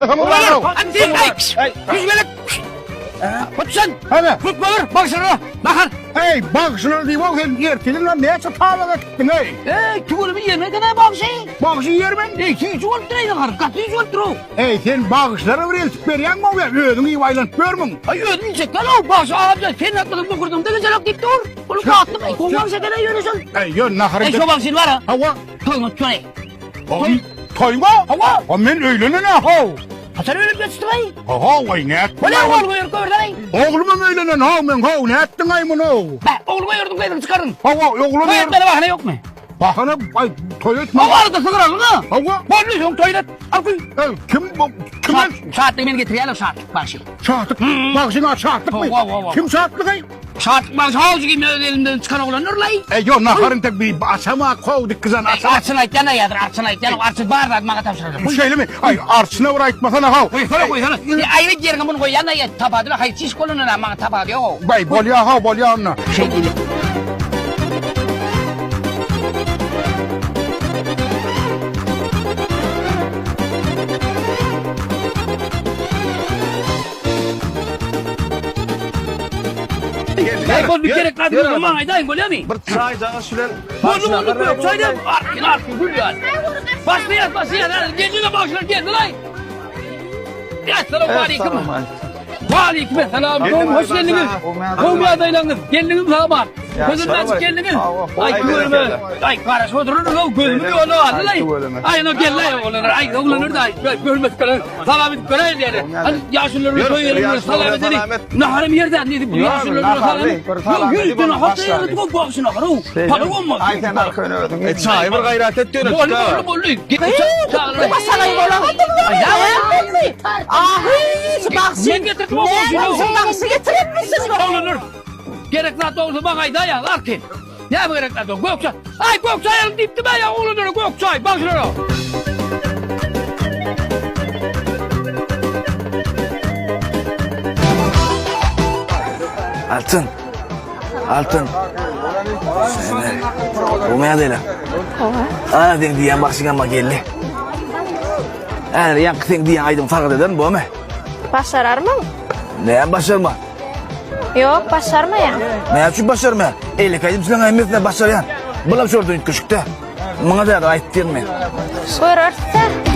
Eý, bagşylar diýip sen erteliň lan näçe tabak etdiň eý? Eý, tüweleme ýermekene bagşy. Bagşy ýermen? Eý, süýji bolupdyr eý nahar, gaty süýji bolupdyr o. Eý, sen bagşylara bir eltip berýäňmi o ýa özüň iýip aýlanyp ýörmüň? Aý, özüm iýjek däl o, bagşy agam sen atmasaň bokurdagymda gezelok diýip dur. Ol gatlyk, eý, gowy bagşy eken eý ýöne şol. Eý, ýör naharyň. Eý, şo bagşyny bar-a. Hawa. Toýuňa tutýan eý. Toý? Toýuňa? Hawa. O men öýlenen-ä how. Haçan öýlenip ýetişdiň-aý? Ho-how, aý, nätdiň? Bolýa, ogul goýuryp goýberseň-aý. Oglumam öýlenen, how, men, how, nätdiň-aý muny, how? Bä, ogul goýurdyň, gyzyňy çykardyň. Hawa, oglum. Toý etmeli bahana ýokmy? Bahana, aý, toý etme. Hawa, arada sygyralyň-a. Hawa. Boldy, soň toý et. Al goý. Eý, kim bu, kime? Şatlygy men getirýän-ow, Şatlyk bagşy. Şatlyk, bagşyň ady Şatlykmy? Hawa, hawa. Kim Şatlyk-aý? Şatlyk bagşy howjy kim öz elimden çykan oglandyr-laý. Eý, ýo, naharyň tek bir açamak, how, dikgizan açamak. Arçyn aýtýan-a ýazyr, arçyn aýtýan, arçyn bar zat maňa tabşyrarlar. Şeýlemi? Aý, arçyna bir aýtmasana, how. Goýsana, goýsana. E, aýry ýeriňe muny goýýan-a, ýa, tapadyla, haýsy iş bolanda maňa tapady ýok-ow. Baý, bolýa, how, bolýa onda. Şeý diýli. Aý, bol bir gerek zady bolsa maňa aýdaýyň, bolýamy? Bir çaýjagaş bilen Boldy, boldy, gök çaý diýip, artgyn, artgyn, gül ýaly. Başlaýas, başlaýas, häzir geldi-de bagşylar geldi laý. Essalamu aleýkum. Waleýkim esselam. Gowmy, hoş geldiňiz. Gowmy ýagdaýlaryňyz? Geldiňiz sag-aman. Gözüni açyp geldiňiz. Aý, tüweleme. Aý, garaşyp oturarys, gözümiz ýola galdy laý. Aý, ine geldi-aý oglanlar. Aý, oglanlar da, aý, görmedik gören. Salam edip göräýin diýýär. Hany ýaşulular bilen toý ýerine bilen salam edeli. Naharam ýerde diýip, ýaşulular bilen salam. Ýok, ýüzden nahar taýýarladyk, o bagşy nahary. Palaw bolmaz. Aý sen arkaýyn özüň. E çaýy bir gaýrat et ýöne. Boldy, boldy, boldy. Başagaý bolamadym. Ahy, şu bagşy. Men getirdim o bagşyny. Şu bagşy getirenmişsin. Oglanlar. Gerek zat bolsa maňa aýdaýaň, arkaýyn. Näme gerek zat gök çaý. Aý gök çaý alyň diýipdim aý oglanlara gök çaý, bagşylara. Altyn. Altyn. Sene. Olmaýar diýle. Hawa. Ana sen diýen bagşyň amma geldi. Äri ýaňky sen diýen aýdym sargyt edermi bomy? Başararmyň? Näme başarma? Ýok, başarmaýan. Näme üçin başarmaýan? Eýleki aýdymçylaryň hemmesine başarýan. Bulam şordan üýtgeşikde. Muňa da aýtdym men. Göreris-dä.